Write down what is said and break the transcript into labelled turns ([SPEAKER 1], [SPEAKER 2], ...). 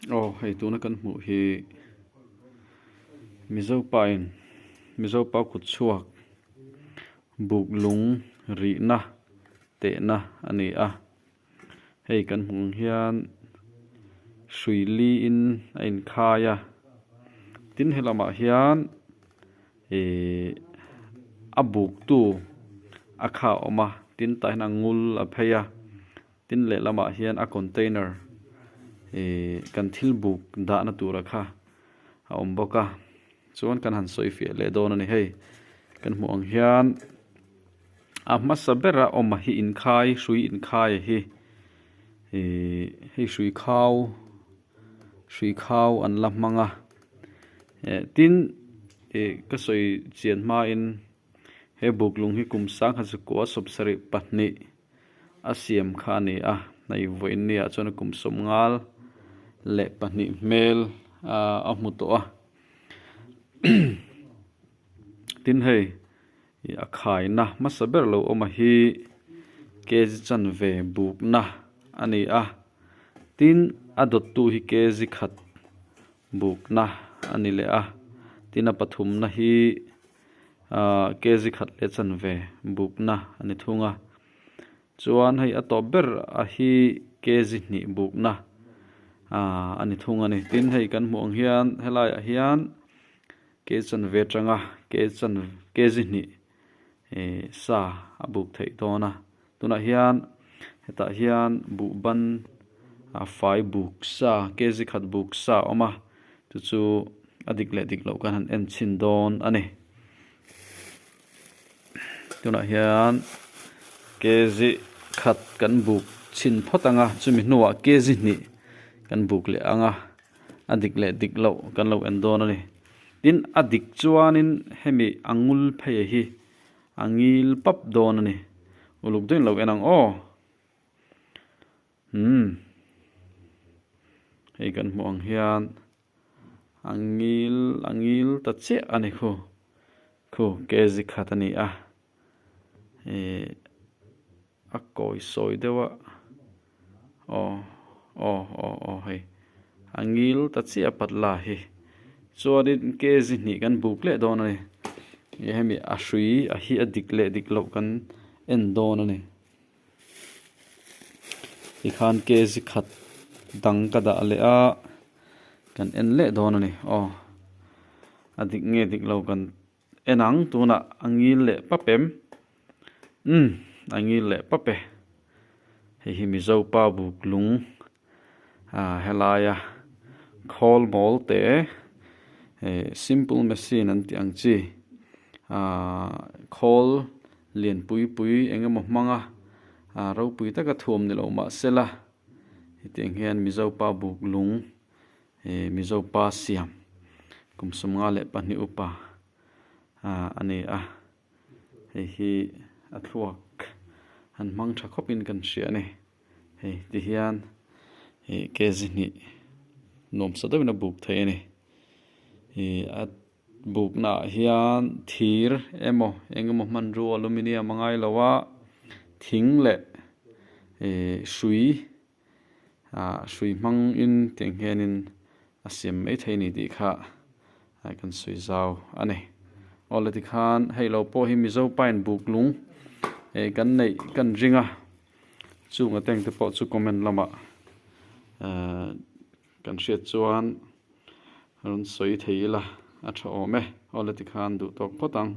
[SPEAKER 1] Aw hei tuna kan hmuh hi Mizo pa in Mizo pa kut chhuak buk lung rihna tehna a ni a hei kan hmuh ang hian hrui li in a inkhai a tin helamah hian ihh a buk tu a kha a awm a tin tah hian a ngul a phei a. Tin lehlamah hian a container ih kan thil buk dahna tura kha a awm bawk a chuan kan han sawi fiah leh dawn a ni hei kan hmuh ang hian a hmasa bera awm hi inkhai hrui inkhai hi ih hei hrui khau hrui khau an la hmang a eh tin ih ka sawi chian hmain he buk lung hi kum sangha zakua sawmsarih pahnih. a siam kha a ni a hei vawiin ni ah chuan kum sawmngal leh pahnih hmel ahh a hmu tawh a tin hei ih a khaina hmasa ber lo awm a hi kg chanve bukna a ni a tin a dawttu hi kg khat bukna a ni leh a tin a pathumna hi ahh kg khat leh chanve bukna a ni thung a chuan hei a tawp ber a hi kg hnih bukna ahh a ni thung a ni tin hei kan hmuh ang hian helai ah hian kg chanve atanga kg chan kg hnih ihh sa a buk theih dawn a tunah hian hetah hian buh ban a fai buk sa kg khat buk sa a awm a chu chu a dik leh dik loh kan han en chhin dawn a ni tunah hian kg khat kan buk chhin phawt ang a chumi hnuah kg hnih kan buk leh ang a a dik leh dik loh kan lo en dawn a ni tin a dik chuanin hemi a ngul phei a hi a ngil pap dawn a ni uluk deuhin lo en ang aw umm hei kan hmuh ang hian a ngil a ngil ta chiah a ni khu khu kg khat a ni a ihh a kawi sawi deuh a aw aw aw aw hei a ngil ta chiah patla hi chuanin kg hnih kan buk leh dawn a ni ih hemi a hrui a hi a dik leh dik loh kan en dawn a ni tikhan kg khat dang ka dah leh a kan en leh dawn a ni aw a dik nge dik lo kan En ang tunah a ngil leh pap em? Umm a ngil leh pap e. Hei hi Mizo pa buk lung ah helaia khawl mawl te eh simple machine an tih ang chi ah khawl lian pui pui eng emaw hmanga ah ropui taka thuam ni lo mahsela hetiang hian Mizo pa buk lung He Mizo pa siam kum 52 upa a ni a, hei hi a thluak han hmang tha khawp in kan hria a ni. Hei ti hian ih kg hnih nuamsa deuhin a buk thei a ni. Ih a bukna ah hian thir emaw eng emaw hmanrua aluminium a ngai lo a, thing leh ih hrui ah hrui hmang in tiang hian in a siam mai thei a ni tih kha kan sawi zau a ni. Aw le tikhan hei lo pawh hi Mizo pine buk lung eh kan neih kan ring a chung a tank te pawh chu comment lamah eh kan hriat chuan rawn sawi thei ila a tha awm e. Aw le tikhan duh tawk phawt ang.